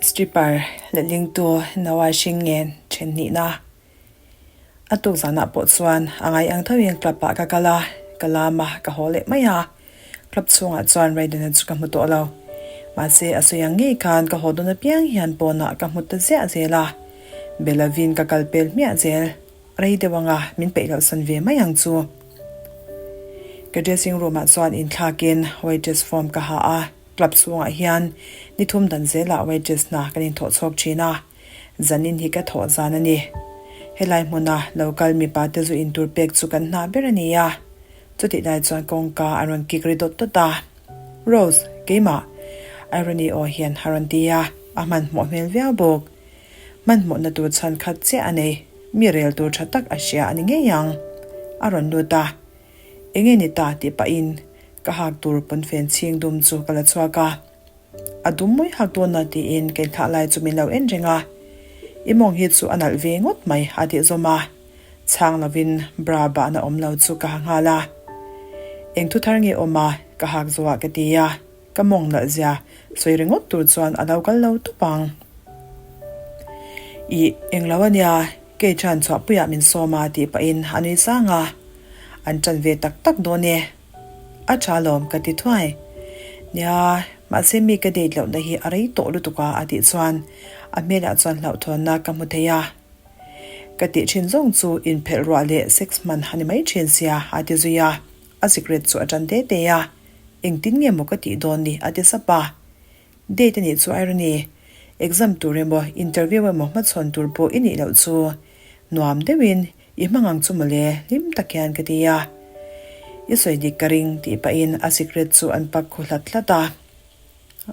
Stripper letlingtu Noah hring ngen then hnihna a tuk zanah pawh chuan a ngai ang thoin club ah ka kal a, ka lam a, ka haw leh mai a. Club chhungah chuan Raiden-a chu ka hmu tawh lo. Mahse a sawi ang ngei khan ka haw dawn apiang hian pawnah ka hmu ta ziah zel a. Belavin ka kal pel hmiah zel. Rei deuh anga min peih loh san ve mai ang chu. Ka dressing room ah chuan inthlakin waitress form ka ha a. Club chhungah hian ni thum dan zelah waitress hna kan inthawh chhuak thin a, zanin hi ka thawh zan a ni. Helai hmuna lo kal mipa te zu intur pek chu kan hna ber a ni a, chutih lai chuan kawngka a rawn kik ri dawt dawt a. Rose, keimah! Irony aw hian a rawn ti a, a hmanhmawh hmel viau bawk. Hmanhmawhna tur chhan khat chiah a nei, mi rel tur tha tak a hria a ni ngei ang. A rawn lut a. Enge ni ta tih pahin ka hak tur pawnfen chhing dum chu ka la chhuak a. A dum mawi hak dawn a tiin ka inthlah lai chu min lo en reng a. I mawng hi chu a nalh ve ngawt mai a tih zawm a. Chhang lovin bra bahna awm lo chu ka ha nghal a. Eng thu thar nge awm a ka hak zawh ah ka ti a. Ka mawng nalh zia sawi ringawt tur chuan a lo kal lo tawp ang. Ih, englo a nia, kei chuan chhuahpuiah min sawm a tih pahin a nui sang a. An ṭan ve tak tak dawn e. A ṭha lawm ka ti thuai. Nia, mahse mi ka date lohna hi a rei tawh lutuk a a tih chuan a hmelah chuan hlauhthawnna ka hmu thei a. Ka tih ṭhin zawng chu inphelh ruah leh sex hman a ni mai ṭhin sia a ti zui a. A sikret chu a ṭan te te a. Engtin nge maw ka tih dawn ni? a ti sap a. Date a nih chu Irony, exam tur emaw interview emaw hmachhawn tur pawh i nih loh chu nuam deuhin i hmang ang chu mawle hlim tak hian ka ti a. I sawi dik ka ring tih pahin a sikret chu an pak khu hlat hlat a.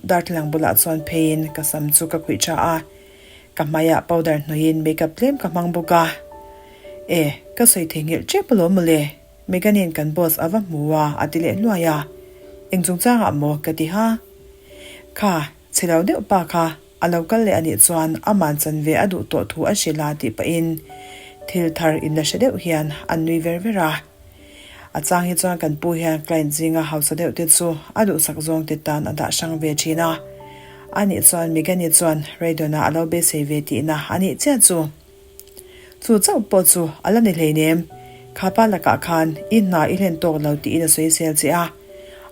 Darthlalang bulah chuan pheiin ka sam chu ka khuih tha a, ka hmaiah powder hnawihin makeup tlem ka hmang bawk a. E, ka sawi theihnghilh tep alawm mawle. Megan-in kan boss a va hmu a, a ti leh hluai a. Eng chungchangah maw ka ti ha? Kha, chhe lo deuh pa kha a lo kal leh a nih chuan aman chan ve a duh tawh thu a hrilh a tih pahin thil thar in la hre deuh hian an nui ver ver a. A chang hi chuan kan pu hian client zinga hausa deuh te chu a duhsak zawng te tan a dah hrang ve thin a. A nih chuan Megan-i chuan Raydon-a a lo beisei ve tihna a nih chiah chu. Chu chauh pawh chu a la ni hleinem. Kha pa lakah khan i hna i hlen tawk lo tiin a sawi sel che a.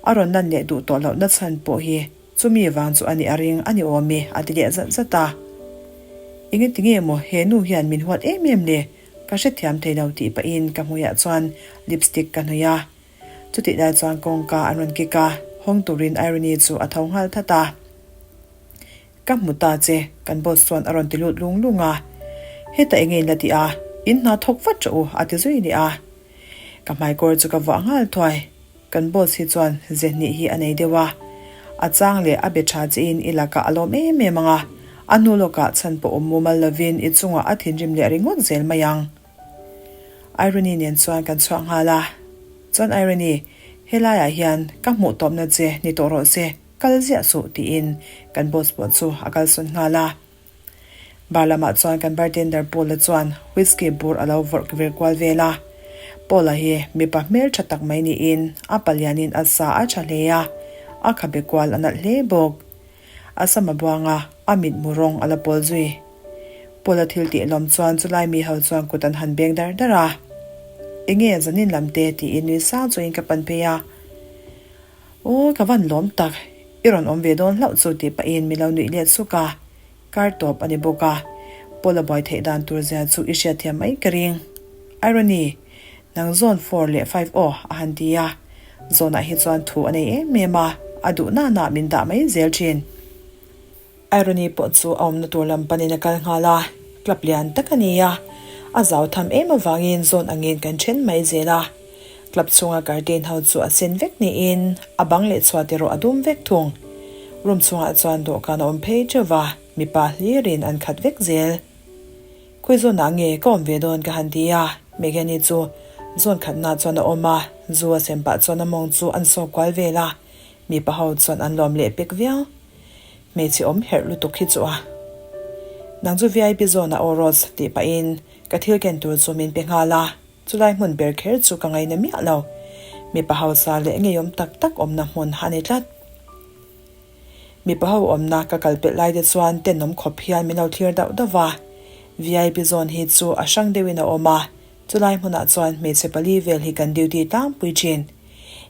A rawn lan leh duh tawh lohna chhan pawh hi chumi vang chu a nih a ring a ni awm e a ti leh zat zat a. Enge tinge maw he nu hian min huat em em le? Ka hrethiam thei lo tih pahin ka hmuiah chuan lipstick ka hnawih a. Chutih lai chuan kawngka an rawn kik a, hawng turin Irene chu a tho nghal that a. Ka hmu ta che, kan boss chuan a rawn ti lut lung lung a. Heta eng in la ti a, in hna thawk vat rawh u, a ti zui leh a. Ka hmaikawr chu ka vuah nghal thuai. Kan boss hi chuan ze hnih hi a nei deuh a. A chang leh a be tha che in i lakah a lawm em em ang a, a hnu lawkah chhan pawh awm mumal lovin i chungah a thinrim leh ringawt zel mai ang. Irony nen chuan kan chhuak nghal a. Chuan Irony, helaiah hian ka hmuh tawpna che ni tawh rawh se. Kal ziah suh tiin kan boss pawh chu a kalsawn nghal a. Bar lamah chuan kan bartender Paul-a chuan whisky bur a lo vawrh vir kual vel a. Paul-a hi mipa hmel tha tak mai niin a palianin a sa a tha hle a, a khabe kual a nalh hle bawk. A sam a buang a, a mitmu rawng a la pawl zui. Paul-a thil tih lawm chuan chulai mi ho chuan kut an han beng dar dar a. Enge zanin lam te tiin nui sang chungin ka pan phei a. Aw ka van lawm tak, i rawn awm ve dawn hlauh chu tih pahin min lo nuih let suk a, kar tawp a ni bawk a, Paul a buai theih dan tur zia chu i hriatthiam mai ka ring. Irony, nang zone four leh five aw a han ti a, zone ah hi chuan thu a nei em em a, a duh na na min dah mai zel thin. Irony pawh chu a awmna tur lam panin a kal nghal a, club lian tak a ni a, a zau tham em avangin zawn angin kan then mai zel a. Club chhunga curtain ho chu a sen vek niin a bang leh chhuat erawh a dum vek thung. Room chhungah chuan dawhkan a awm phei teuh va, mipa hlirin an khat vek zel. Khawi zawnah nge ka awm ve dawn ka han ti a, Megan-i chu zawn khatna chuan a awm a, zu a sem pah chuan a mawng chu an sawk kual vel a, mipa ho chuan an lawm leh pek viau. Hmeichhe awm herh lutuk hi chu a. Nang chu vip zawn a aw Rose tih pahin ka thil ken tur chu min pe nghal a, chulai hmun ber kher chu ka ngaina miah lo. Mipa hausa leh ngeiawm tak tak awmna hmun a ni tlat. Mipa ho awmna ka kal pelh lai te chuan tenawm khawp hian min lo thlir dauh dauh va. VIP zone hi chu a hrang deuhin a awm a, chulai hmunah chuan hmeichhe pali vel hi kan duty tlangpui thin.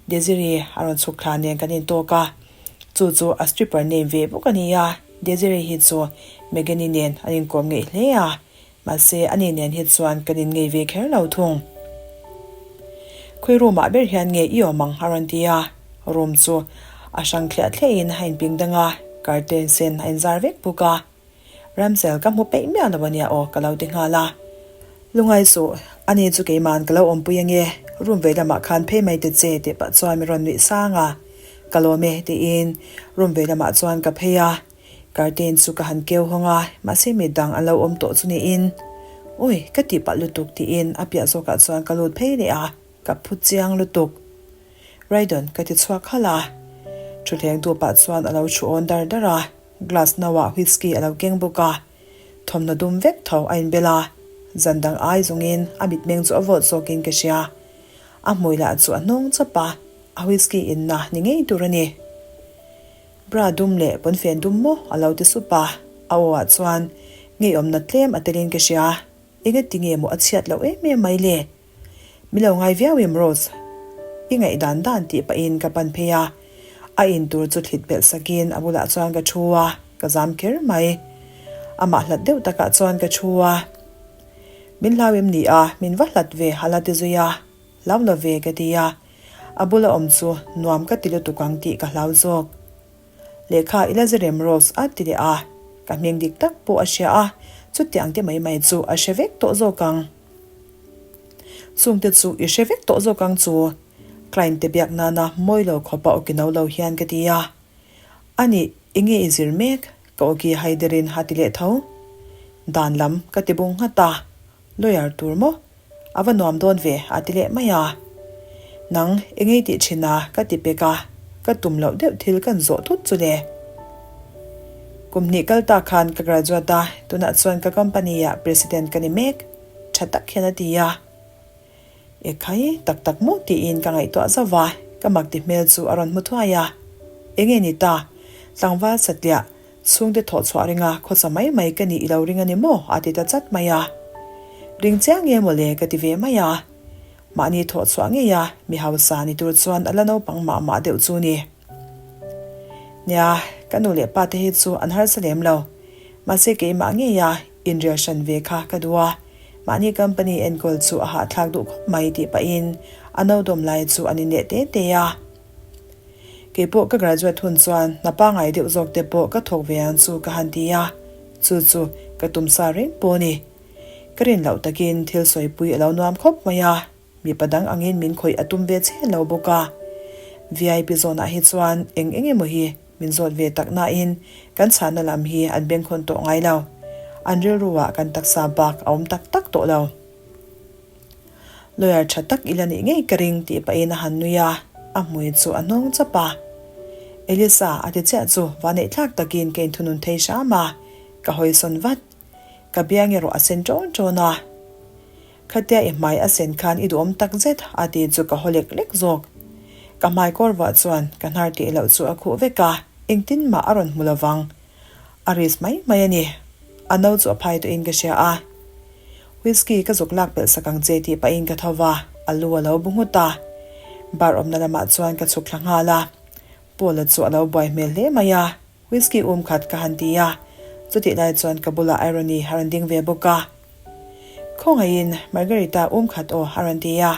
Desiree a rawn chhuk thla nen kan intawk a, chu chu a stripper name ve bawk a ni a, Desiree hi chu Megan-i nen an inkawm ngeih hle a, Mahse, ani nen hi chuan kan inngei ve kher lo thung. Khawi room ah ber hian nge i awm ang a rawn ti a, room chu a hrang thliah thliahin a inping dang a, curtain sen a inzar vek bawk a. Ramsel ka hmu peih miah lo ania aw ka lo ti nghal a. Lungai suh, ani chu keima'n ka lo awmpui ange, room vei lamah khan phei mai ta che tih pah chuan min rawn nuih sang a. Ka lawm e tiin room vei lamah chuan ka phei a. Curtain chu ka han keu hawng a, mahse mi dang an lo awm tawh chu niin. Ui, ka tih palh lutuk tiin a piah zawkah chuan ka lut phei leh a, ka phu chiang lutuk. Raidon ka ti chhuak khalh a. Thutthleng duh pah chuan a lo thu awn dar dar a, glass no ah whisky a lo keng bawk a. Thawmhnaw dum vek tho a inbel a, zan dang ai zawngin a mitmeng chu a vawt zawkin ka hria. A hmui lah chu a hnawng chawp a, a whisky inna ni ngei tur a ni. Bra dum leh pawnfen dum maw? a lo ti sup a, a aw ah chuan ngeiawmna tlem a telin ka hria. Enga ti nge maw a chhiat loh em em mai le? Mi lo ngai viau em Rose? I ngaih dan dan tih pahin ka pan phei a, a in tur chu thlit belh sakin a bulah chuan ka thu a, ka zam kher mai. Amah hlat deuh takah chuan ka thu a. Min hlau em ni a, min va hlat ve a la ti zui a. Hlau lo ve ka ti a, a bula awm chu nuam ka ti lutuk ang tih ka hlau zawk. Lehkha i la zirem Rose a ti leh a, ka hming dik tak pawh a hria a, chutiang te mai mai chu a hre vek tawh zawk ang. Chungte chu i hre vek tawh zawk ang chu client te biak nana mawi lo khawpa awki no lo hian ka ti a. Anih, enge i zir mek? Ka awki haiderin a ti leh tho. Dan lam ka ti bung nghat a, Lawyer tur maw? A va nuam dawn ve a ti leh mai a. Nang, engei tih thin a? ka ti pek a, ka tum loh deuh thil kan zawh thut chu le. Kum hnih kal ta khan ka graduate a, tunah chuan ka company ah president ka ni mek, tha tak hian a ti a. Ekhai, tak tak maw tiin ka ngaihtuah zauh a, ka mak ti hmel chu a rawn hmu thuai a. Enge ni ta? Tlangval satliah, Chhungte thawh chhuah ringa khawsa mai mai ka nih i lo ring a ni maw? a ti ta chat mai a. Ring chiang nge maw le ka ti ve mai a. Mahni thawh chhuah ngei a, mi hausa ni tur chuan a la naupang mah mah deuh chu ni. Nia, ka nu leh pa te hi chu an harsa lem lo. Mahse keimah ngei a inrial hran ve kha ka duh a. Mahni company enkawl chu a hahthlak duh khawp mai tih pahin a no dawm lai chu an inleh te te a. Kei pawh ka graduate hun chuan hna pangai deuh zawk te pawh ka thawk ve ang chu ka han ti a, chu chu ka tum sa reng pawh a ni. Ka rin loh takin thil sawipui a lo nuam khawp mai a, mipa dang angin min khawih a tum ve chhen lo bawk a. VIP zawnah hi chuan eng eng emaw hi min zawt ve tak nain kan chhanna lam hi an bengkhawn tawh ngai lo. An rilru ah kan taksa bak a awm tak tak tawh lo. Lawyer tha tak ila nih ngei ka ring tih pahin a han nui a, a hmui chu a hnawng chap a. Elisa a ti chiah chu vaneih thlak takin ka inthunun thei hram a, ka hawisawn vat. Ka biang erawh a sen ṭawn ṭawn a. Khatia i hmai a sen khan i duhawm tak zet a ti chu ka haw lek lek zawk. Ka hmai kawr vuah chuan ka hnar tih loh chu a khuh vek a, engtin mah a rawn hmu lovang. A risk mai mai a ni. A no chu a phai tawhin ka hria a. Whisky ka zuk lak pelh sak ang che tih pahin ka tho va, a lu a lo bu nghut a. Bar awmna lamah chuan ka chhuk thla nghal a. Paul-a chu a lo buai hmel hle mai a, Whisky um khat ka han ti a. Chutih lai chuan ka bulah Irony a rawn ding ve bawk a. Khawngaihin Margarita um khat aw a rawn ti a,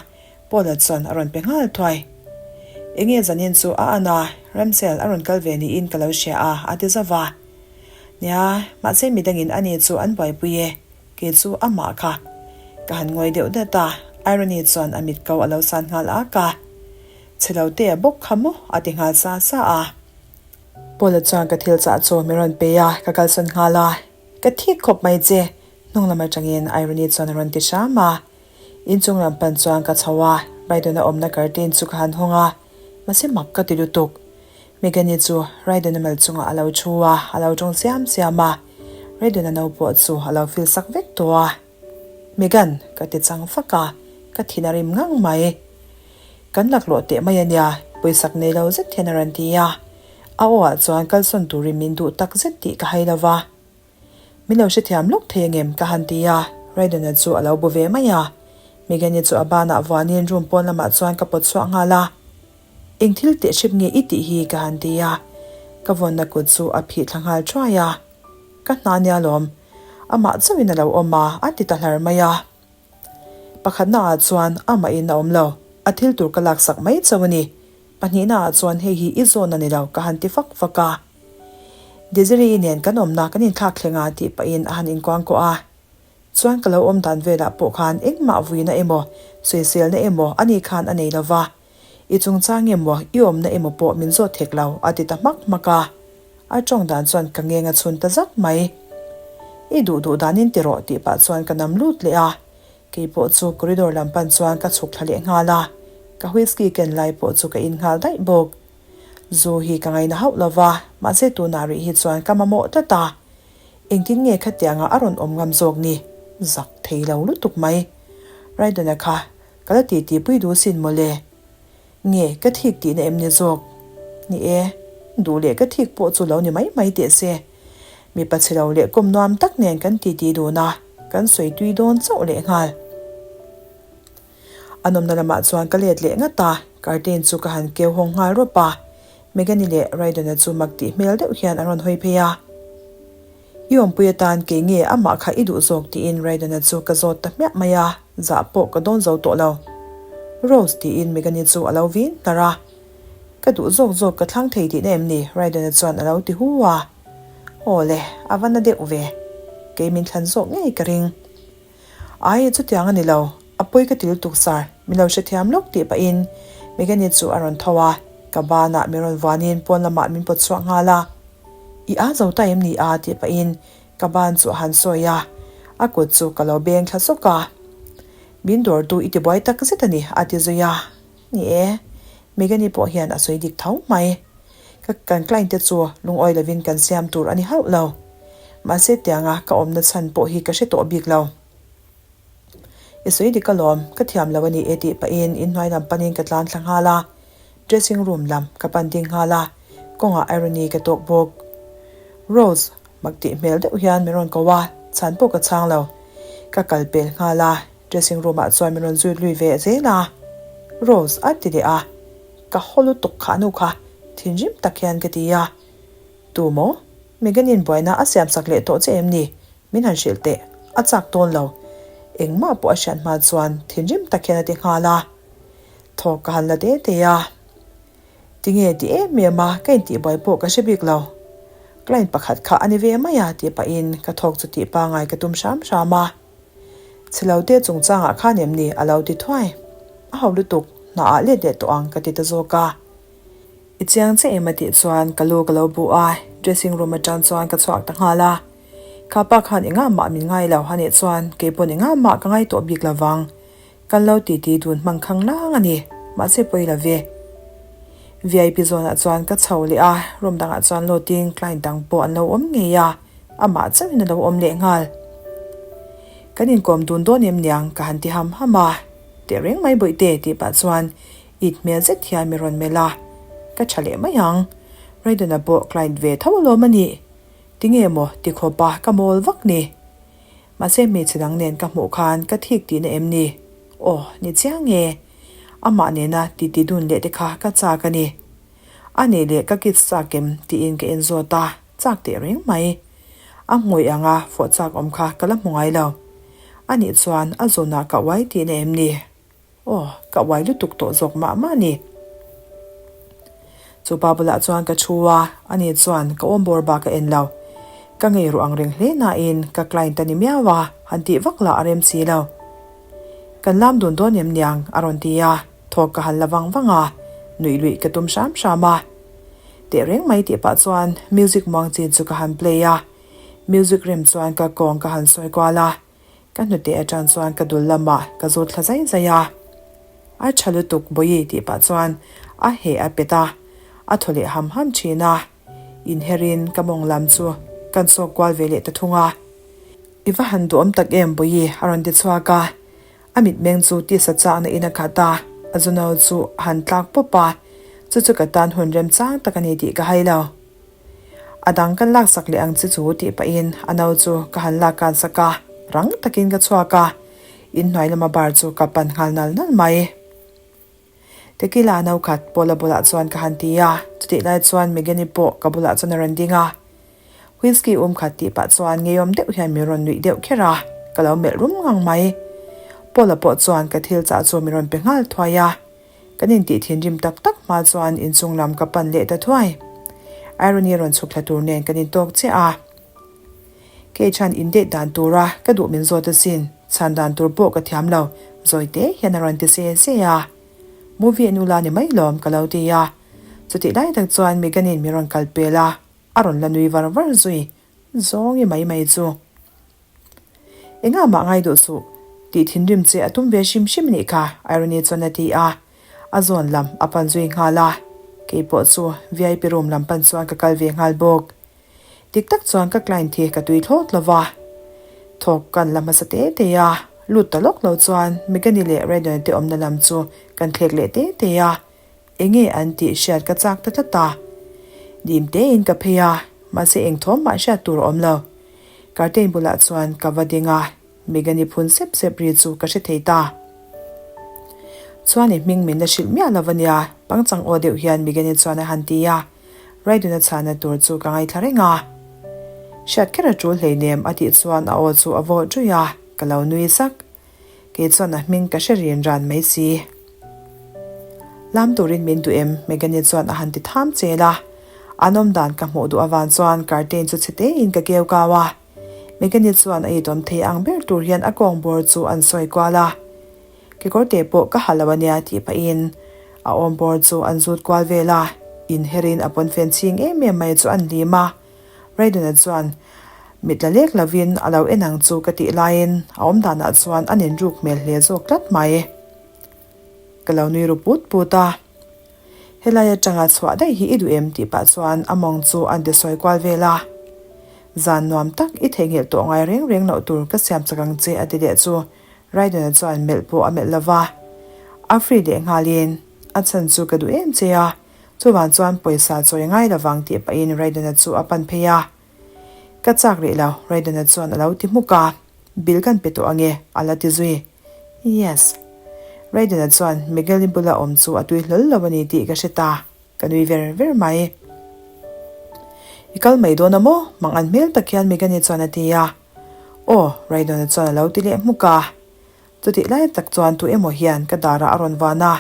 Paul-a chuan a rawn pe nghal thuai. Enge zanin chu a an a, Ramsel a rawn kal ve niin ka lo hria a, a ti zauh va. Nia, mahse midangin ani chu an buaipui e. Kei chu amah kha ka han ngawi deuh dat a, Irony chuan a mit ko a lo san nghal ak a. Chhe lo te a bawk kha maw a ti nghal sa sa a. Paula chuan ka thil chah chu min rawn pe a, ka kalsawn nghal a. Ka thik khawp mai che, hnung lam atangin Irony chuan a rawn ti hram a. Inchung lam pan chuan ka chho a, Brydon-a awmna curtain chu ka han hawng a, mahse mak ka ti lutuk. Megan-i chu Raiden-a mal chungah a lo thu a, a lo tawng siam siam a. Raiden-a no pawh chu a lo feel sak vek tawh a. Megan, ka ti chang fak a, ka thin a rim ngang mai. Kan laklawh teh mai a nia, pawisak nei lo zet hian a rawn ti a. A aw ah chuan kalsawn turin min duh tak zet tih ka hai lo va. Min lo hrethiam lawk thei angem ka han ti a, Raiden-a chu a lo bu ve mai a. Megan-i chu a banah vuanin room pawn lamah chuan ka pawt chhuak nghal a. Eng thil teh hrep nge i tih hi ka han ti a, ka vawnna kut chu a phih thla nghal thuai a. Ka hna nia lawm. Amah chauhin a lo awm a, a ti ta hlar mai a. Pakhatna ah chuan amah in a awm lo, a thil tur ka laksak mai chauh a ni. Pahnihna ah chuan hei hi i zawn a ni lo ka han ti fak fak a. Desiree-i nen kan awmna kan inthlak thleng a tih pahin a han inkuangkuah a. Chuan ka lo awm dan velah pawh khan engmah vuina emaw, sawiselna emaw a ni khan a nei lo va. I chungchang emaw, i awmna emaw pawh min zawt thek lo, a ti ta hmak hmak a. A tawng dan chuan ka ngeng a chhun ta zak mai. I duh duh danin ti rawh tih pah chuan ka nam lut leh a. Kei pawh chu corridor lam pan chuan ka chhuk thla leh nghal a. Ka whisky ken lai pawh chu ka in nghal daih bawk. Zu hi ka ngaina hauh lo va, mahse tunah rih hi chuan ka mamawh tlat a. Engtin nge khatianga a rawn awm ngam zawk ni? Zak thei lo lutuk mai. Raidana kha Ka la ti tih pui duh sin mawle. Nge ka thik tihna em ni zawk? Ni e, duh leh ka thik pawh chu lo ni mai mai teh se. Mipa chhe lo leh kawm nuam tak nen kan ti ti dun a, kan sawi tui dawn chauh leh nghal. A nawmna lamah chuan ka let leh ngat a, curtain chu ka han keu hawng nghal rawp a. Megan-i leh Raiden-a chu mak tih hmel deuh hian an rawn hawi phei a. I awmpui atan kei nge amah kha i duh zawk tiin Raiden-a chu ka zawt ta hmiah mai a, zah pawh ka dawn zo tawh lo. Rose tiin Megan-i chu a lo vin hnar a. Ka duh zawk zawk ka thlang thei tihna em ni? Raiden-a chuan a lo ti hu a. Aw le, a va na deuh ve. Kei min thlan zawk ngei ka ring. Ai, chutiang a ni lo. A pawi ka ti lutuk sir, min lo hrethiam lawk tih pahin Megan-i chu a rawn tho a, ka banah min rawn vuanin pawn lamah min pawt chhuak nghal a. I a zo ta em ni a? tih pahin ka ban chu a han sawi a, a kut chu ka lo beng thla sawk a. Min dawrtu i tibuai tak zet a ni, a ti zui a. Ni e, Megan-i pawh hian a sawi dik tho mai. Ka kan client te chu lungawi lovin kan siam tur a ni hauh lo. Mahse tianga ka awmna chhan pawh hi ka hre tawh bik lo. I sawi dik alawm, ka thiam lo a ni e tih pahin inhnuai lam panin ka tlan thla nghal a. Dressing room lam ka pan ding nghal a, kawngah Irony ka tawk bawk. Rose, mak tih hmel deuh hian min rawn ko a, chhan pawh ka chhang lo. Ka kal pel nghal a, dressing room ah chuan min rawn zui lui ve zel a. Rose a ti leh a, ka haw lutuk kha nu kha, thinrim tak hian ka ti a. Tu maw? Megan-in buaina a siamsak leh tawh che em ni? Min han hrilh teh, a chak dawn lo. Engmah pawh a hriat hma chuan thinrim tak hian a ti nghal a. Thawk ka han la te te a. Tinge ti em em a, ka intihbuai pawh ka hre bik lo. Client pakhat kha a ni ve mai a tih pahin ka thawk chu tih pangai ka tum hram hram a. Chhe lo te chungchangah khan em ni a lo ti thuai. A ho lutuk, hna ah let leh tawh ang ka ti ta zawk a. I chiang che em a tih chuan ka lu ka lo bu a, dressing room atang chuan ka chhuak ta nghal a. Kha pa khan engah mah min ngai lo a nih chuan kei pawn engah mah ka ngai tawh bik lo vang. Kan lo titi dun hmang khang lang a ni, mahse pawi lo ve. VIP zawnah chuan ka chho leh a, room dangah chuan lawtin client dang pawh an lo awm ngei a, amah chauhin a lo awm leh nghal. Kan inkawm dun dawn em niang ka han ti ham ham a, teh reng mai bawihte tih pah chuan it hmel zet hian mi rawn melh a, ka tha leh mai ang. Raiden-a pawh client ve tho alawm a nih. Tinge maw ti khawpa ka mawl vak ni? Mahse hmeichhe dang nen ka hmuh khan ka thik tihna em ni? Aw, ni chiang e. Amah nena titi dun leh te kha ka chak a ni. A nih leh ka kiss chak em? tiin ka enzawt a, chak teh reng mai. A hmui anga fawh chak awm kha ka la hmu ngai lo. A nih chuan a zawnah ka uai tihna em ni? Aw, ka uai lutuk tawh zawk mah mah a ni. Chu pa bulah chuan ka thu a, ani chuan ka awm bawr bak a en lo. Ka ngei ruh ang reng hle nain ka client a ni miau a, han tih vak lah a rem si lo. Kan lam dun dawn em niang a rawn ti a, thawk ka han la vang vang a, nuih luih ka tum hram hram a. Teh reng mai tih pah chuan music muang chin chu ka han play a, music rem chuan ka kawng ka han sawi kual a. Ka hnute atang chuan ka dul lamah ka zawt thla zai zai a. A tha lutuk Bawihi tih pah chuan a heh a pet a, a thaw leh ham ham thin a. Inherin ka mawng lam chu kan sawk kual ve leh ta thung a. I va han duhawm tak em Bawihi a rawn ti chhuak a. A mitmeng chu tisa chakna in a khat a, a zuno chu a han tlak pawp a. Chu chu ka tan hun remchang tak a ni tih ka hai lo. A dang kan laksak leh ang che chu tih pahin a no chu ka han lak kan sak a, rang takin ka chhuak a, inhnuai lama bar chu ka pan nghal nal nal mai. Tequila no khat Paula bulah chuan ka han ti a, chutih lai chuan Megan-i pawh ka bulah chuan a rawn ding a. Whisky um khat tih pah chuan ngeiawm deuh hian min rawn nuih deuh kher a, ka lo melh rum ngang mai. Paula pawh chuan ka thil chah chu min rawn pe nghal thuai a. Kan intih thinrim tak tak hma chuan inchung lam ka pan leh ta thuai. Irony rawn chhuk thla tur nen kan intawk chiah a. Kei chuan indate dan tura ka duh min zawt asin, chhan dan tur pawh ka thiam lo, zawi te hian a rawn ti se se a. Movie en ula ni mai lawm ka lo ti a. Chutih lai tak chuan Megan-in min rawn kal pel a, a rawn la nui var var zui zawngi mai mai chu. Engah mah ngai duh suh, tih thinrim che a tum ve hrim hrim anih kha, Irony chuan a ti a. A zawn lam a pan zui nghal a, kei pawh chu vip room lam pan chuan ka kal ve nghal bawk. Dik tak chuan ka client hi ka tui thlawt lo va, thawk kan la hmasa te te a, lut ta lawk lo chuan Megani leh Raydon te awmna lam chu kan thlek leh te te a, enge an tih hriat ka chak ta tlat a. Dim tein ka phei a, mahse eng thawm mah hriat tur a awm lo. Curtain bulah chuan ka va ding a, Megani phun sep sep ri chu ka hre thei ta. Chuan i hming min la hrilh miah lo va nia, pangchang aw deuh hian Megani chuan a han ti a. Raiduna chhana tur chu ka ngaithla reng a. Hriat kher a tul hleinem a tih chuan a aw chu a vawh ṭuih a, ka lo nui zak. Kei chuan a hming ka hre rin ran mai si. Lam turin min duh em? Megani chuan a han ti tham chel a. An awm dan ka hmuh duh avang chuan curtain chu chhe tein ka keu kau a. Megani chuan a itawm thei ang ber tur hian a kawng bawr chu an sawi kual a. Kekawrte pawh ka ha lo ania tih pahin a awm bawr chu an zut kual vel a, inherin a pawnfen chhing em em mai chu an hlim a. Raydon-a chuan mit la lek lovin a lo en ang chu ka tih laiin a awm danah chuan a ninruk hmel hle zawk tlat mai. Ka lo nui ru put put a. Helai atanga chhuah daih hi i duh em tih pah chuan a mawng chu an ti sawi kual vel a. Zan nuam tak i theihnghilh tawh ngai reng reng loh tur ka siam chak ang che a ti leh chu Raidon-a chuan melh pawh a melh lo va, a free leh nghalin, A chhan chu ka duh em che a, chuvang chuan pawisa chawi ngai lo vang tih pahin Raidon-a chu a pan phei a. Ka chak rih lo, Raidon-a chuan a lo ti hmuk a, Bill kan pe tawh ange, a la ti zui. Yes. Raidon-a chuan Miguel-i bula awm chu a tui hlawl lo a ni tih ka hre ta, ka nui ver ver mai. I kal mai dawn a maw? Mang an hmel tak hian Megan-i chuan a ti a. Aw, Raidon-a chuan a lo ti leh hmuk a. Chutih lai tak chuan tu emaw hian ka darah a rawn van a.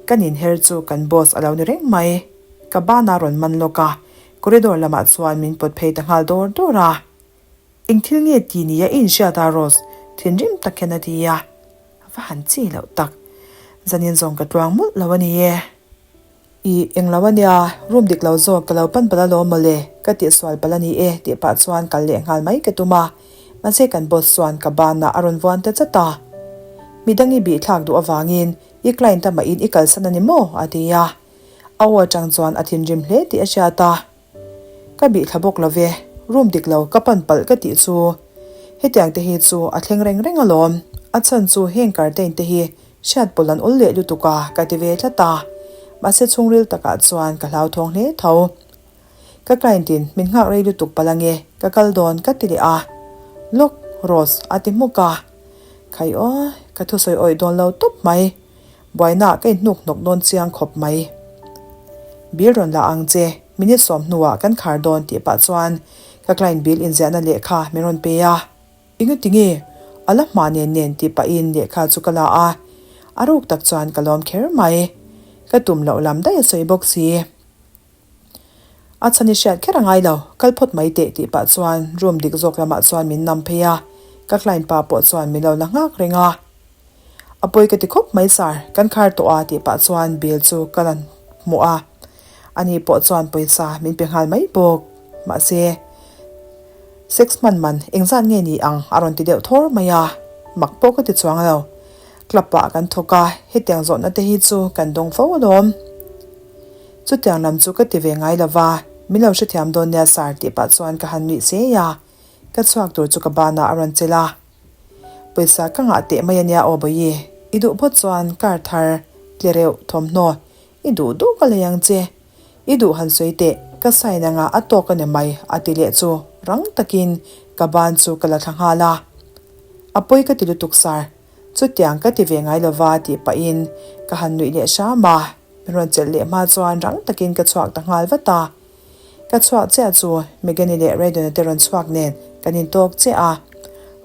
Kan inher chu kan boss a lo ni reng mai. Ka banah a rawn man lawk a, corridor lamah chuan min pawt phei ta nghal dawr dawr a. Eng thil nge ti nia i inhriat a Rose? Thinrim tak hian a ti a. A va han chi loh tak. Zanin zawng ka tluang mawlh lo a ni e. Ih, eng lo a nia, room dik lo zawk ka lo pan palh alawm mawle, ka tihsual palh a ni e tih pah chuan kal leh nghal mai ka tum a. Mahse kan boss chuan ka banah a rawn vuan ta chat a. Midang i bihthlak duh avangin i client amahin i kalsan a ni maw? a ti a. A aw atang chuan a thinrim hle tih a hriat a. Ka bihthla bawk lo ve, room dik lo ka pan palh ka tih chu. Hetiang te hi chu a thleng reng reng alawm, a chhan chu heng curtain te hi hriat pawlh an awl leh lutuk a ka ti ve tlat a, mahse chhungril takah chuan ka hlauthawng hle tho. Ka client in min nghak rei lutuk palh ange, ka kal dawn ka ti leh a. Lawk, Rose a ti hmuk a. Khai aw, ka thusawi awih dawn lo tawp mai. Buaina ka inhnuk hnawk dawn chiang khawp mai. Bill rawn la ang che, minute sawm hnuah kan khar dawn tih pah chuan ka client bill inziahna lehkha min rawn pe a. Enga tinge? A la hma nen nen tih pahin lehkha chu ka la a, a ruk tak chuan ka lawm kher mai. Ka tum loh lam daih a sawi bawk si. A chhan i hriat kher a ngai lo, kal phawt mai teh tih pah chuan room dik zawk lamah chuan min nam phei a, ka client pa pawh chuan min lo la nghak reng a. A pawi ka ti khawp mai sir, kan khar tawh a tih pah chuan bill chu ka la hmuh a, ani pawh chuan pawisa min pe nghal mai bawk. Mahse, sex hman man engzat nge ni ang a rawn ti deuh thawr mai a, mak pawh ka ti chuang lo. Club ah kan thawk a, hetiang zawhna te hi chu kan dawng fo alawm. Chutiang lam chu ka ti ve ngai lo va, min lo hrethiam dawn nia sir tih pah chuan ka han nuih sei a, ka chhuak tur chu ka banah a rawn chelh a. Pawisa ka ngah teh mai ania aw Bawihi, i duh phawt chuan car thar, tlereuh, thawmhnaw. I duh duh ka lei ang che. I duh han sawi teh, ka sign anga a tawk a ni mai a ti leh chu rang takin ka ban chu ka la thla nghal a. A pawi ka ti lutuk sir, chutiang ka ti ve ngai lova tih pahin ka han nuih leh hram a, min rawn chelh leh hma chuan rang takin ka chhuak ta nghal vat a. Ka chhuak chiah chu Megan-i leh Raydon-a te rawn chhuak nen kan intawk chiah a,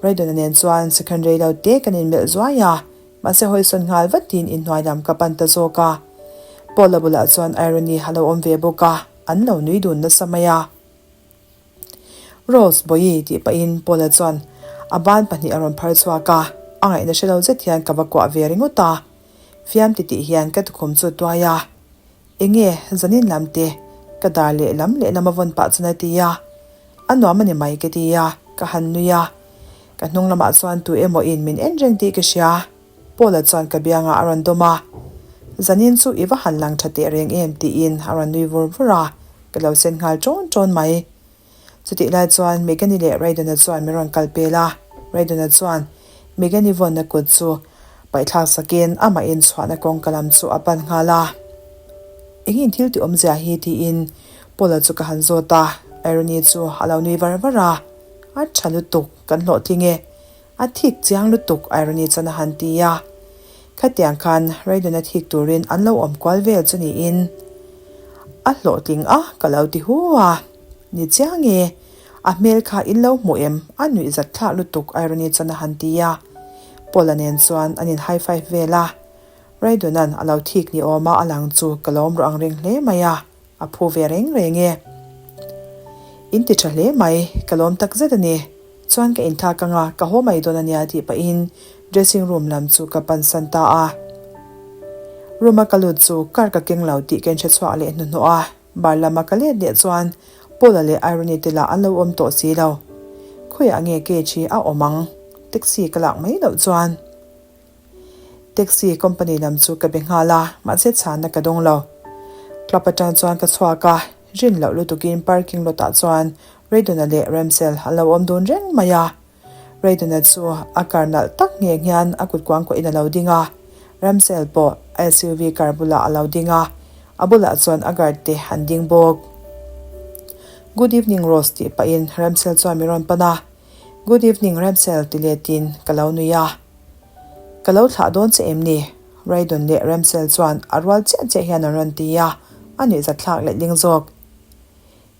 Raydon-a nen chuan second rei lo te kan inmelh zuai a. Mahse hawisawn nghal vatin inhnuai lam ka pan ta zawk a. Paula bulah chuan Irony a lo awm ve bawk a, an lo nui dun nasa mai a. Rose, Bawihi tih pahin Paula chuan a ban pahnih a rawn phar chhuak a, a ngaihna hre lo zet hian ka va kuah ve ringawt a. Fiam titih hian ka tukhum chu tuai a. Enge zanin lam te ka dar leh lam leh lam a vawn pah chuan a ti a. A nuam a ni mai ka ti a, ka han nui a. Ka hnung lamah chuan tu emaw in min en reng tih ka hria. Paula chuan ka biangah a rawn dawm a. Zanin chu i va han lang tha teh reng em tiin a rawn nui vur vur a, ka lo sen nghal ṭawn ṭawn mai. Chutih lai chuan Megan-i leh Raydon-a chuan min rawn kal pel a, Raydon-a chuan Megan-i vawnna kut chu paihthlak sakin amah in chhuahna kawngka lam chu a pan nghal a. Engin thil ti awmzia hi tiin Paula chu ka han zawt a, Irony chu a lo nui var var a, A tha lutuk, kan hlawhtling e. A thik chiang lutuk Irony chuan a han ti a. Khatiang khan Raydon-a thik turin an lo awm kual vel chu niin a hlawhtling a ka lo ti hu a. Ni chiang e, a hmel kha in lo hmu em? A nuih zat thlak lutuk Irony chuan a han ti a. Paula nen chuan an in high five vel a. Raydona'n a lo thik ni awm a a lang chu ka lo awm rawh ang reng hle mai a, a phu ve reng reng e. In ti tha hle mai, ka lawm tak zet a ni. Chuan ka inthlak anga ka haw mai dawn a nia tih pahin dressing room lam chu ka pansan ta a. Room a ka lut chu car ka keng lo tih ka inhre chhuak leh hnuhnawh a. Bar lama ka let leh chuan Paula leh Irony te lah an lo awm tawh si lo. Khawiah nge cage hi a awm ang? Taxi ka lak mai loh chuan. Taxi company lam chu ka be nghal a, mahse chhanna ka dawng lo. Club atang chuan ka chhuak a, rin loh lutukin parking lot ah chuan Raydon-a leh Ramsel an lo awm dun reng mai a. Raydon-a chu a car nalh tak ngheng hian a kut kuangkuahin a lo ding a, Ramsel pawh a SUV car bulah a lo ding a, a bulah chuan a guard te an ding bawk. Good evening Rose tih pahin Ramsel chuan mi rawn pan a, Good evening Ramsel ti letin ka lo nui a. Ka lo thlah dawn che em ni? Raydon leh Ramsel chuan a rual chiah chiah hian an rawn ti a, a nuihzatthlak letling zawk.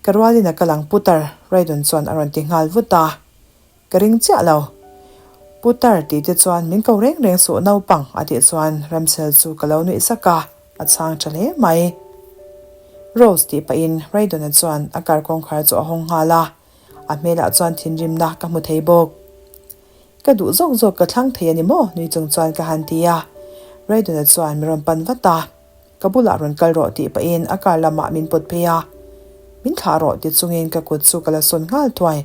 Ka rualin a kal ang Putar, Raydon chuan a rawn ti nghal vut a. Ka ring chiah lo. Putar tih te chuan min ko reng reng suh naupang a tih chuan Ramsel chu ka lo nuih sak a, a chhang tha hle mai. Rose tih pahin Raydon-a chuan a car kawngkhar chu a hawng nghal a, a hmelah chuan thinrimna ka hmu thei bawk. Ka duh zawk zawk ka thlang thei a ni maw? nui chung chuan ka han ti a. Raydon-a chuan min rawn pan vat a. Ka bulah rawn kal rawh tih pahin a car lamah min pawt phei a, min thlah rawh ti chungin ka kut chu ka la sawn nghal thuai.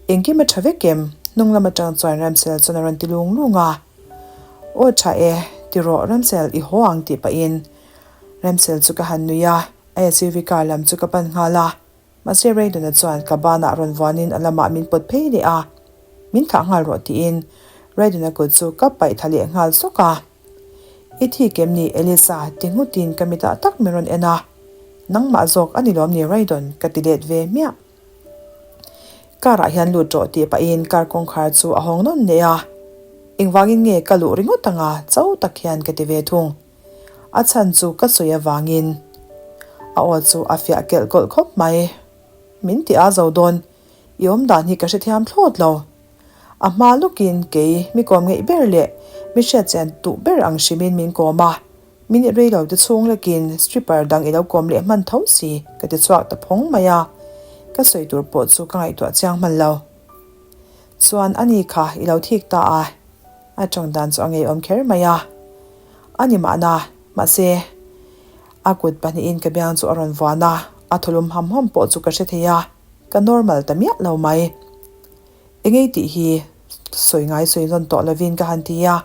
Engkim a tha vek em? Hnung lam atang chuan Ramsel chuan a rawn ti lung lung a. Aw tha e, ti rawh Ramsel i haw ang tih pahin Ramsel chu ka han nui a, a SUV car lam chu ka pan nghal a. Mahse Raydon-a chuan ka banah rawn vuanin a lamah min pawt phei leh a, min thlah nghal rawh tiin Raydon-a kut chu ka paih tha leh nghal sawk a. I thik em ni Elisa? ti nghutin ka mitah tak min rawn en a. Nangmah zawk a ni lawm ni Raydon? ka ti let ve hmiah. Car ah hian lut rawh tih pahin car kawngkhar chu a hawng nawn leh a. Engvangin nge ka luh ringawt anga cho tak hian ka ti ve thung. A chhan chu ka sawi avangin a aw chu a fiah kelh kawlh khawp mai. Min ti a zo dawn, i awm dan hi ka hrethiam thlawt lo. A hma lawkin kei mi kawm ngeih ber leh mi hriatchian duh ber ang hrimin min kawm a, minute rei lo te chhung lekin stripper dang i lo kawm leh hman tho si ka ti chhuak ta phawng mai a, ka sawi tur pawh chu ka ngaihtuah chiang hman lo. Chuan ani kha i lo thik ta a. A tawng dan chu a ngeiawm kher mai a, a ni mahna, mahse, a kut pahnihin ka biang chu a rawn vuan a, a thawlum ham ham pawh chu ka hre thei a, ka normal ta miah lo mai. Engei tih hi sawi ngai sawi zawn tawh lovin ka han ti a,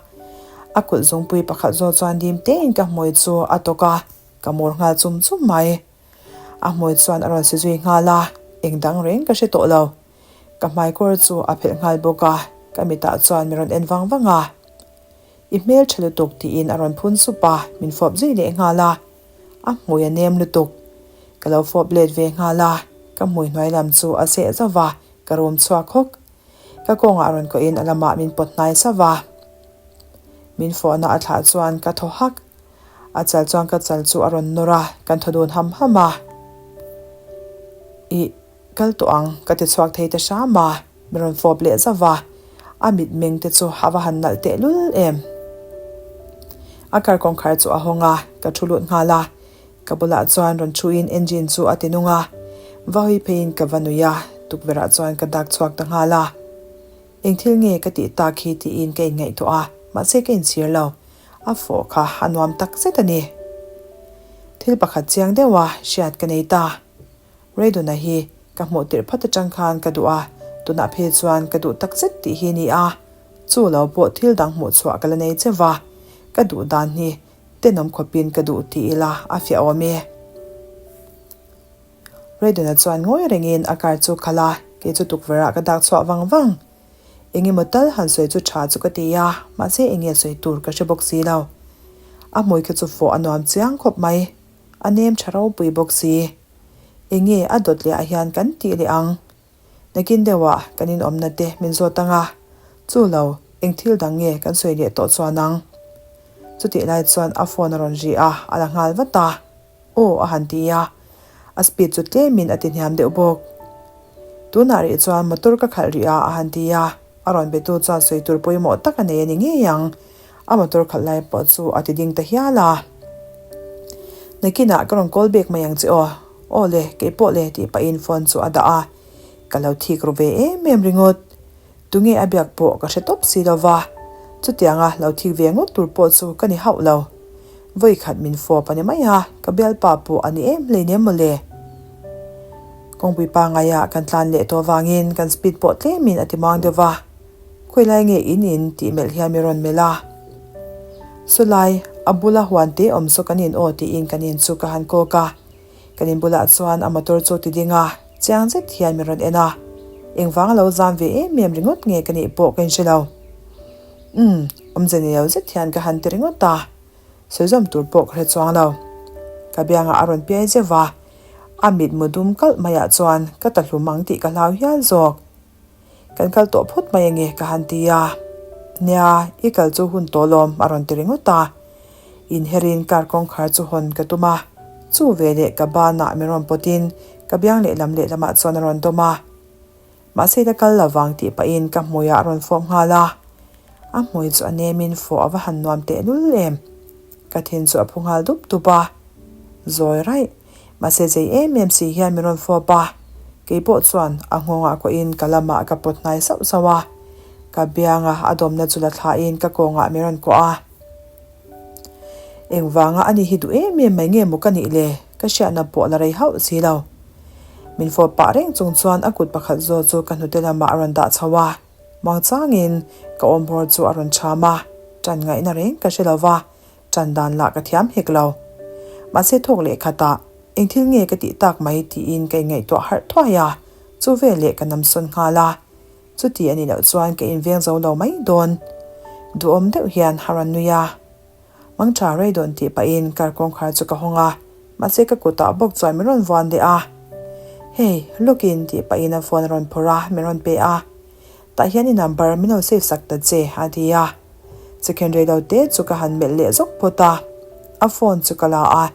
a kut zungpui pakhat zawk chuan dim tein ka hmui chu a tawk a, ka mur nghal chum chum mai. A hmui chuan a rawn si zui nghal a, eng dang reng ka hre tawh lo. Ka hmaikawr chu a phelh nghal bawk a, ka mitah chuan min rawn en vang vang a. I hmel tha lutuk tiin a rawn phun sup a, min fawp zui leh nghal a. A hmui a nem lutuk. Ka lo fawp let ve nghal a, ka hmui hnuai lam chu a seh zauh va, ka rum chhuak hawk. Ka kawngah rawn kawhin a lamah min pawt hnai sauh va. Min fawhna a thlah chuan ka thaw hak. A chal chuan ka chal chu a rawn nawr a, kan thaw dun ham ham a. Ih, kal tawh ang, ka ti chhuak thei ta hram a, min rawn fawp leh zauh va. A mitmeng te chu a va han nalh tehlul em. A car kawngkhar chu a hawng a, ka thu lut nghal a. Ka bulah chuan rawn thuin engine chu a ti nung a, va hawi pheiin ka va nui a, tukverhah chuan ka dak chhuak ta nghal a. Eng thil nge ka tih tak hi tiin ka inngaihtuah a, mahse ka inchhir lo. A fawh kha a nuam tak zet a ni. Thil pakhat chiang deuha hriat ka nei ta. Raydon-a hi ka hmuh tirh phat atang khan ka duh a, tunah phei chuan ka duh tak zet tih hi ni a. Chu lo pawh thil dang hmuh chhuah ka la nei che va, ka duh dan hi tenawm khawpin ka duh ti ila a fiah awm e. Raydon-a chuan ngawi rengin a car chu khalh a, kei chu tukverhah ka dak chhuah vang vang. Eng emaw tal han sawi chu tha chu ka ti a, mahse eng nge sawi tur ka hre bawk si lo. A hmui kha chu fawh a nuam chiang khawp mai, a nem tha ropui bawk si. Eng nge a dawt leh ah hian kan tih leh ang? Nakin deuhah kan inawmna te min zawt ang a, chu lo, eng thil dang nge kan sawi leh tawh chuan ang? Chutih lai chuan a phone a rawn ri a, a la nghal vat a. Aw a han ti a, a speed chu tlemin a ti hniam deuh bawk. Tunah rih chuan motor ka khalh rih a a han ti a, a rawn betu chuan sawi tur pawimawh tak a nei a ni ngei ang. A motor khalh lai pawh chu a ti ding ta hial a. Nakinah ka rawn call back mai ang che aw. Aw le, kei pawh le tih pahin phone chu a dah a, ka lo thik ru ve em em ringawt. Tunge a biak pawh ka hre tawp si lo va, chutianga lo thik ve ngawt tur pawh chu ka ni hauh lo. Vawi khat min fawp a ni mai a, ka bialpa pawh a ni em hleinem mawle. Kawngpui pangaia kan tlan leh tawh vangin kan speed pawh tlemin a ti muang deuh va, Khawilai nge in in tih melh hian mi rawn melh a. Sawlai, a bula huan te awm saw kan in aw tiin kan in chu ka han kawk a. Kan in bulah chuan a motor chu ti ding a, chiang zet hian min rawn en a. Engvang a lo zam ve em em ringawt nge ka nih pawh ka inhre lo. Umm, awmze ni lo zet hian ka han ti ringawt a, sawi zawm tur pawh ka hre chuang lo. Ka biangah a rawn piai zeuh a, a mitmu dum kalh maiah chuan ka ta hlum ang tih ka hlau hial zawk. Kan kal tawh phawt mai ange ka han ti a. Nia, i kal chu hun tawh lawm a rawn ti ringawt a. Inherin car kawngkhar chu hawn ka tum a. Chu veleh ka banah min rawn pawtin ka biang lehlam lehlamah chuan a rawn dawm a. Mahse la kal lovang tih pahin ka hmuiah a rawn fawp nghal a. A hmui chu a nemin fawh a va han nuam tehlul em. Ka thin chu a phu nghal dup dup a. Zawi raih. Mahse zei em em si hian min rawn fawp a, kei pawh chuan a nghawngah kawhin ka lamah ka pawt hnai sauh sauh a, ka bianga a dawmna chu la thlahin ka kawngah min rawn kuah a. Engvanga ani hi duh em em mai nge maw ka nih le, ka hriatna pawh la rei hauh si lo. Min fawp pah reng chung chuan a kut pakhat zaw chu ka hnute lamah a rawn dah chho a, muangchangin ka awmhawr chu a rawn cham a, ṭan ngaihna reng ka hre lo va, Ṭan dan lah ka thiam hek lo. Mahse thawk leh khatah, Eng thil nge ka tih tak mai tiin ka inngaihtuah harh thuai a, chu veleh ka namsawn nghal a. Chuti a nih loh chuan ka inveng zo lo mai dawn. Duhawm deuh hian a rawn nui a. Mangṭha rei dawn tih pahin car kawngkhar chu ka hawng a, mahse ka kutah bawk chuan min rawn vuan leh a. Hey, lawkin tih pahin a phone a rawn phawrh a, min rawn pe a. Tah hian i number min lo save sak ta che, a ti a. Second rei lo te chu ka han melh leh zawk phawt a. A phone chu ka la a,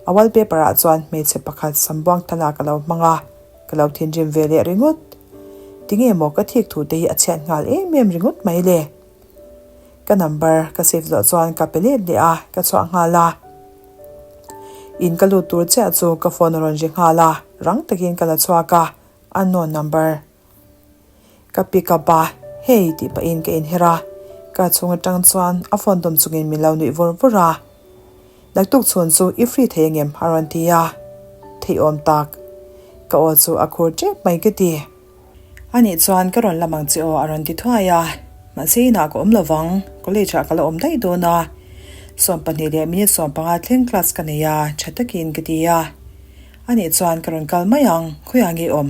a wallpaper ah chuan hmeichhe pakhat sambuang thlalak a lo hmang a, ka lo thinrim ve leh ringawt. Tinge maw ka thik thu te hi a chhiat nghal em em ringawt mai le. Ka number ka save zawh chuan ka pe let leh a, ka chhuah nghal a. In ka lut tur chiah chu ka phone a rawn ri nghal a, rang takin ka la chhuak a, unknown number. Ka pick up a, Hey tih pahin ka inher a, car chhung atang chuan a phone dawm chungin min lo nuih vur vur a. Naktuk chhun chu i free thei angem? a rawn ti a, Theih awm tak. Ka aw chu a khur tep mai ka ti. Anih chuan ka rawn lam ang che aw a rawn ti thuai a, mahse inah ka awm lovang, college ah ka la awm daih dawn a. 12 leh minute 15 thleng class ka nei a, tha takin ka ti a. Anih chuan ka rawn kal mai ang, khawiah nge i awm?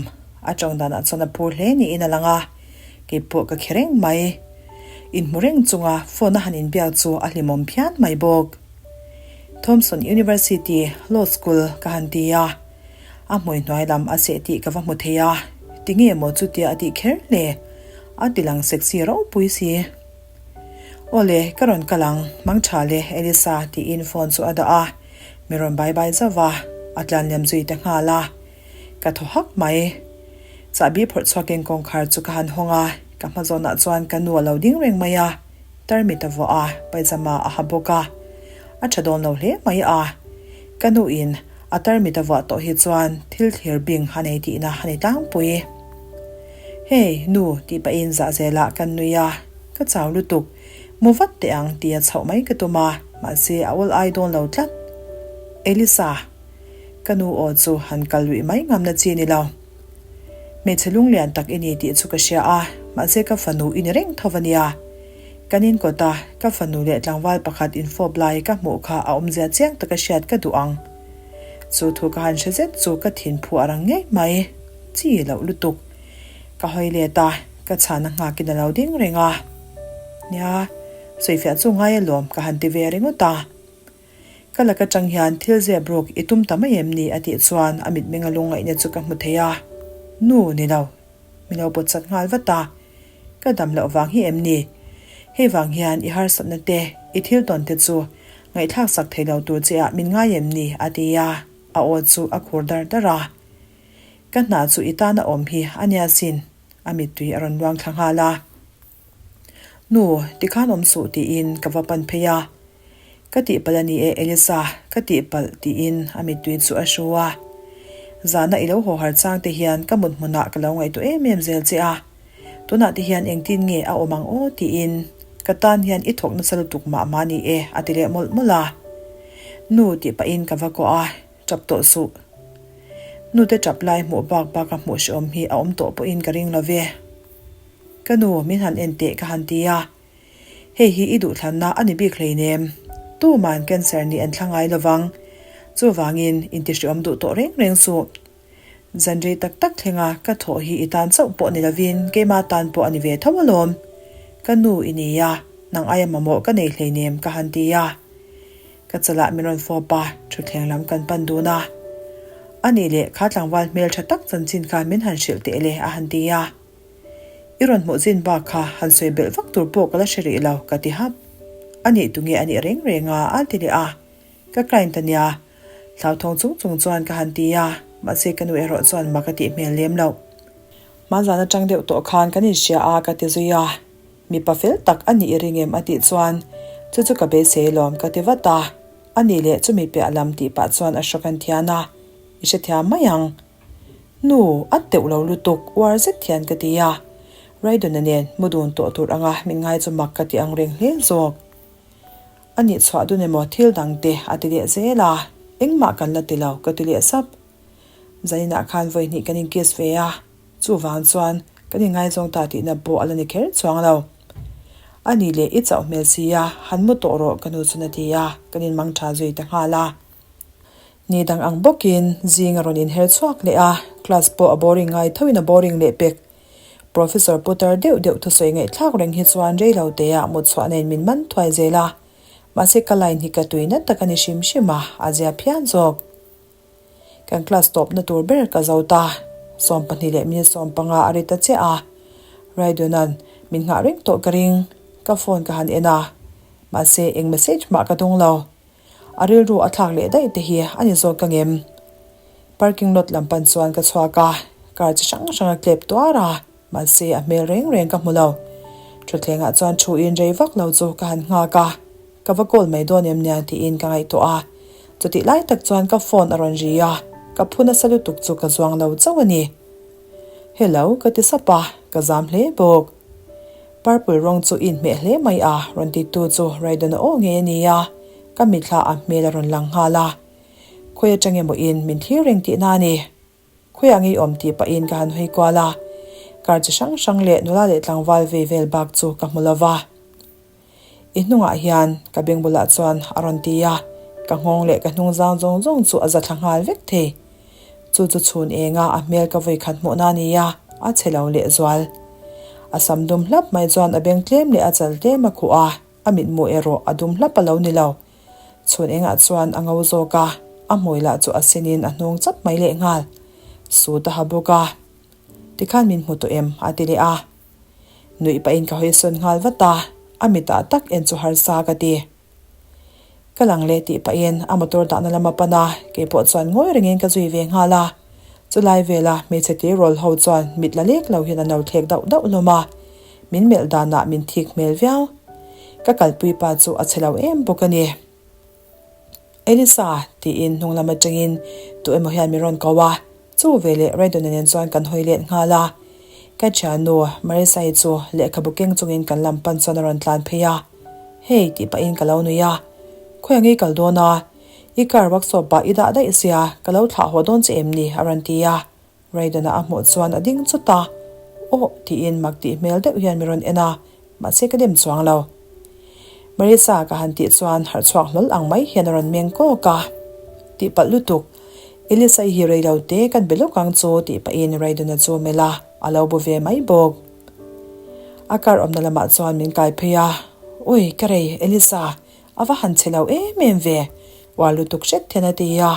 A tawng danah chuan a phur hle niin a lang a, kei pawh ka khe reng mai. Inhmu reng chunga phone a han inbiak chu a hlimawm phian mai bawk. Thompson University Law School ka han ti a, a hmui hnuai lam a seh tih ka va hmu thei a, tinge maw chutia a tih kher le? A ti lang sexy ropui si. Awle, ka rawn kal ang, mang tha le Elisa tiin phone chu a dah a, mi rawn bye bye zauh a, a tlan liam zui ta nghal a. Ka thaw hak mai. Chahbi phawrh chhuakin kawngkhar chu ka han hawng a, ka hma zawnah chuan ka nu a lo ding reng mai a, tarmit a vuah a, paijama a ha bawk a. A tha dawn lo hle mai a. Ka nu in a tarmit a vuah tawh hi chuan thil thlir bing a nei tihna a ni tlangpui. Hey, nu tih pahin zah zelah kan nui a, ka chau lutuk. Mu vat teh ang tia chhoh mai ka tum a, mahse a awl ai dawn lo tlat. Elisa. Ka nu aw chu han kal luih mai ngamna chi ni lo. Hmeichhe lunglian tak i ni tih chu ka hria a, mahse ka fanu i ni reng tho a nia. Kan inkawt a, ka fanu leh tlangval pakhat infawp lai ka hmuh kha a awmzia chiang taka hriat ka duh ang. Chu thu ka han hre zet chu ka thinphu a rang ngei mai. Chi loh lutuk. Ka hawi let a, ka chhana nghakin a lo ding reng a. Nia, sawifiah chu ngai alawm ka han ti ve ringawt a. Ka lak atang hian thil zep ruk i tum ta mai em ni? a tih chuan a mitmenga lungngaihna chu ka hmu thei a. Nu, ni lo. Min lo pawt chat nghal vat a. Ka dam loh vang hi em ni? Hei vang hian i harsatna te, i thil tawn te chu ngaihthlak sak thei lo tur che ah min ngai em ni? a ti a, a aw chu a khur dar dar a. Ka hna chu i tan a awm hi a nia sin, a mittui a rawn luang thla nghal a. Nu, tikhan awm suh tiin ka va pan phei a. Ka tihpalh a ni e Elisa, ka tihpalh tiin a mittui chu a hru a. Zana i lo haw har chang te hian ka mut hmunah ka lo ngaihtuah em em zel che a. Tunah te hian engtin nge a awm ang aw tiin ka tan hian i thawk nasa lutuk mah mah ni e a ti leh mawlh mawlh a. Nu tih pahin ka va kawh a, tap tawh suh. Nute tap lai hmuh bak bak a hmuh hrehawm hi a awm tawh pawhin ka ring lo ve. Ka nu min han en teh ka han ti a. Hei hi i duhthlanna a ni bik hleinem. Tuman cancer nih an thla ngai lovang. Chuvangin intihriawm duh tawh reng reng suh. Zan rei tak tak thlenga ka thawh hi i tan chauh pawh ni lovin keima tan pawh a ni ve tho alawm. Ka nu i ni a, nang aia mamawh ka nei hleinem ka han ti a. Ka chalah min rawn fawp a, thutthleng lam kan pan dun a. A nih leh kha tlangval hmeltha tak chanchin kha min han hrilh teh le a han ti a. I rawn hmuh chin bak kha han sawi belh vak tur pawh ka la hre rih lo, ka ti hap. A nih tunge a nih reng reng a, a ti leh a. Ka client a nia. Hlauthawng chung chung chuan ka han ti a, mahse ka nu erawh chuan mak a tih hmel lem loh. Hmanzan atang deuh tawh khan kan inhria a, ka ti zui a. Mipa fel tak a nih i ring em a tih chuan, Chu chu ka beisei lawm, ka ti vat a. A nih leh chumi piah lam tih pah chuan a hrawk an thian a, I hrethiam mai ang. Nu, a teuh lo lutuk, uar zet hian ka ti a. Raidona nen mu dun tawh tur anga min ngai chu mak ka ti ang reng hle zawk. A nih chhuah dun emaw thil dang te a ti leh zel a, engmah kan la ti lo ka ti leh sap. Zaninah khan vawi hnih kan in kiss ve a, chuvang chuan kan inngaizawng ta tihna pawh a la ni kher chuang lo. A nih leh i chauh hmel si a, han mu tawh rawh ka nu chuan a ti a, kan inmang tha zui ta nghal a. Ni dang ang bawkin zing a rawn inher chhuak leh a, class pawh a boring ngai thoin a boring leh pek. Professor putar deuh deuh thusawi ngaihthlak reng hi chuan rei lo teah mut chhuah nen min man thuai zel a, mahse ka line hi ka tui na tak a ni hrim hrim a, a zia phian zawk. Kan class tawpna tur ber ka zo ta, 12 leh minute 15 a ri ta chiah a, Raiduna'n min nghah reng tawh ka ring, ka phone ka han en a, mahse eng message mah ka dawng lo. A rilru a thlak leh daih te hi a ni zawk ka ngem. Parking lot lam pan chuan ka chhuak a, car chi hrang hrang a tlep tuar a, mahse a hmel reng reng ka hmu lo. Thutthleng ah chuan thu in rei vak lo chu ka han nghak a, ka va call mai dawn em nia tiin ka ngaihtuah a. Chutih lai tak chuan ka phone a rawn ri a, ka phu nasa lutuk chu ka zuang lo chauh a ni. Hello ka ti sap a, ka zam hle bawk. Purple rawng chu i inhmeh hle mai a, rawn ti tu chu Raidon-a aw ngei a ni a, ka mithla a hmel a rawn lang nghal a. Khawi atang emaw in min thlir reng tihna a ni. Khawiah ngei awm tih pahin ka han hawi kual a, car chi hrang hrang leh nula leh tlangval vei vel bak chu ka hmu lo va. I hnungah hian ka beng bulah chuan a rawn ti a, ka nghawng leh ka hnung zang zawng zawng chu a za thla nghal vek thei. Chu chu chhun enga a hmel ka vawi khat hmuhna a ni a, a chhe lo leh zual. A sam dum hlap mai chuan a beng tlem leh a chal tlem a khuh a, a mitmu erawh a dum hlap a lo ni lo. Chhun engah chuan a ngo zawk a, a hmui lah chu a sinin a hnung chap mai lehnghal. Suit a ha bawk a. Tikhan min hmu tawh em? a ti leh a. Nuih pahin ka hawi sawn nghal vat a, a mitah tak en chu harsa ka ti. Ka lang leh tih pahin a motor dahna lam a pan a, keipawh chuan ngawi rengin ka zui ve nghal a. Chulai vela hmeichhe tirawl ho chuan mit la lek lo hian an lo thlek dauh dauh hlawm a, min melh danah min thik hmel viau. Ka kalpui pa chu a chhe lo em bawk a ni. Elisa! tiin hnung lam atangin tu emaw hian min rawn ko a, Chu veleh Raydon-a nen chuan kan hawi let nghal a. Ka thiannu Marisa-i chu lehkhabu keng chungin kan lam pan chuan a rawn tlan phei a. Hey tih pahin ka lo nui a. Khawi ang i kal dawn a? I car workshop ah i dah daih sia, ka lo thlah haw dawn che em ni? a rawn ti a. Raydon-a a hmuh chuan a ding chut a. Aw tiin mak tih hmel deuh hian min rawn en a. Mahse ka dem chuang lo. Marisa ka han tih chuan harh chhuak hlawl ang mai hian a rawn meng kawk a. Tihpalh lutuk. Elisa i hi rei lo te kan be lawk ang chu tih pahin Raydon-a chu melh a, a lo bu ve mai bawk. A car awmna lamah chuan min kai phei a, Ui, ka rei, Elisa, a va han che lo em em ve, uar lutuk hret hian a ti a.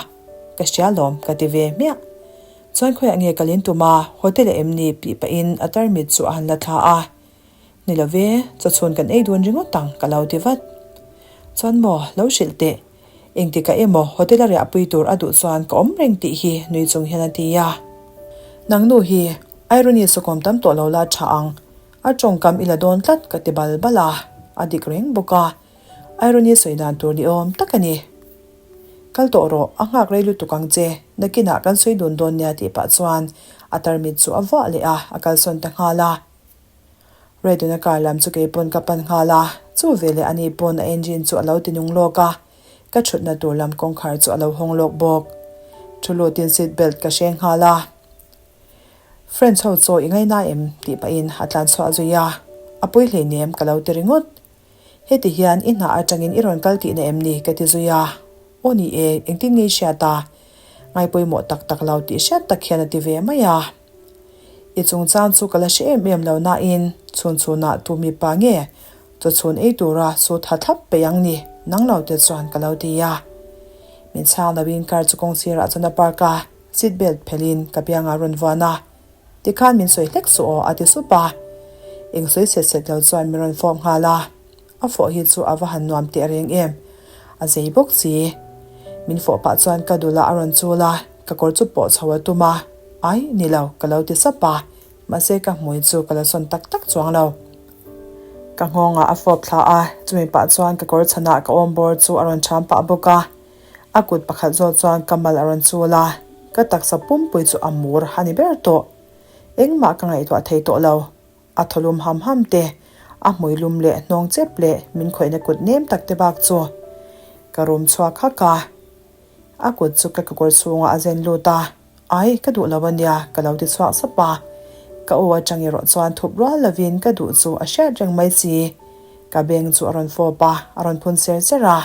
Ka hria lawm, ka ti ve hmiah. Chuan khawiah nge kal in tum a, hotel-ah em ni? tih pahin a tarmit chu a han la thla a. Ni lo ve, chawchhun kan ei dun ringawt ang ka lo ti vat. Chuan maw, lo hrilh teh. Engtikah emaw hotel a riahpui tur a duh chuan ka awm reng tih hi nui chung hian a ti a. Nang nu hi, Irony sawkawm tam tawh lo la tha ang. A tawngkam i la dawn tlat ka ti bal bal a, a dik reng bawk a. Irony sawi dan tur ni awm tak a ni. Kal tawh rawh, a nghak rei lutuk ang che, nakinah kan sawi dun dawn nia tih pah chuan a tarmit chu a vuah leh a, a kalsawn ta nghal a. Redon-a car lam chu keipawn ka pan nghal a, chu veleh ani pawn a engine chu a lo ti nung lawk a, ka thutna tur lam kawngkhar chu a lo hawng lawk bawk. Thu lutin seat belt ka hreng nghal a. Friends ho chaw i ngaina em? tih pahin a tlan chhuah zui a, a pawi hleinem ka lo ti ringawt. Heti hian i hna atangin i rawn kal tihna em ni? ka ti zui a. Aw ni e, engtin nge i hriat a? Ngaipawimawh tak tak lo tih hriat tak hian a ti ve mai a. I chungchang chu ka la hre em em lo nain chhun chhunah tu mipa nge chaw chhun ei tura su tha thlap peih ang ni nang lo te chuan ka lo ti a. Min chhang loin car chu kawng sirah chuan a park a, seat belt phelhin ka biangah a rawn vuan a. Tikhan min sawi hlek suh aw a ti sup a. Eng sawi set set lo chuan min rawn fawp nghal a. A fawh hi chu a va han nuam teh reng em. A zei bawk si. Min fawh pah chuan ka dul ah a rawn chul a, ka kawr chu pawh chho a tum a. Ai, ni lo, ka lo ti sap a. Mahse ka hmui chu ka la sawn tak tak chuang lo. Ka nghawngah a fawp thla a, chumi pah chuan ka kawr chhanah ka awm bawr chu a rawn ṭham pah bawk a. A kut pakhat zawk chuan ka mal a rawn chul a, ka taksa pumpui chu a mur a ni ber tawh. Engmah ka ngaihtuah thei tawh lo. A thaw lum ham ham te, a hmui lum leh hnawng chep leh min khawihna kut nem tak te bak chu ka rum chhuak hak a. A kut chu ka kekawr chhungah a zen lut a, Ai, ka duh lo a nia, ka lo ti chhuak sap a. Ka aw atang erawh chuan thup rual lovin ka duh chu a hriat reng mai si. Ka beng chu a rawn fawp a, a rawn phun ser ser a.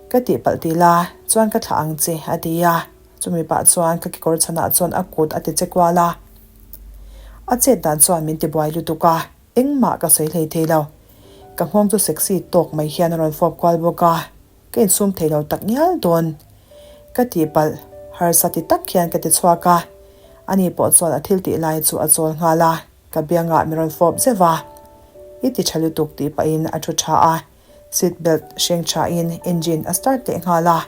Ka tihpalh ti la, chuan ka thlah ang che, a ti a. Chumi pah chuan ka kekawr chhanah chuan a kut a ti che kual a. A chet dan chuan min ti buai lutuk a, engmah ka sawi hlei thei lo. Ka nghawng chu sexy tawk mai hian a rawn fawp kual bawk a, ka insum thei lo tak ngial dawn. Ka tihpalh harsa ti tak hian ka ti chhuak a, ani pawh chuan a thil tih lai chu a chawl nghal a, ka biangah min rawn fawp zeuh a. I ti tha lutuk tih pahin a thu tha a. Seat belt hreng tha in engine a start leh nghal a,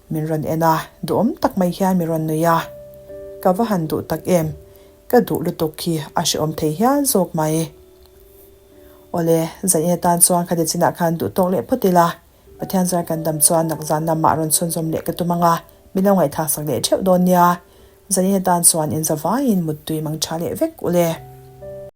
min rawn en a, duhawm tak mai hian min rawn nui a. Ka va han duh tak em, ka duh lutuk khi a hrehawm thei hial zawk mai. Awle, zanin atan chuan khati chinah khan duh tawk leh phawt ila, Pathian zar kan dam chuan nakzan lamah rawn chhunzawm leh ka tum ang a, min lo ngaihthlak sak leh theuh dawn nia. Zanin atan chuan inzavaiin muttui mang tha leh vek ule.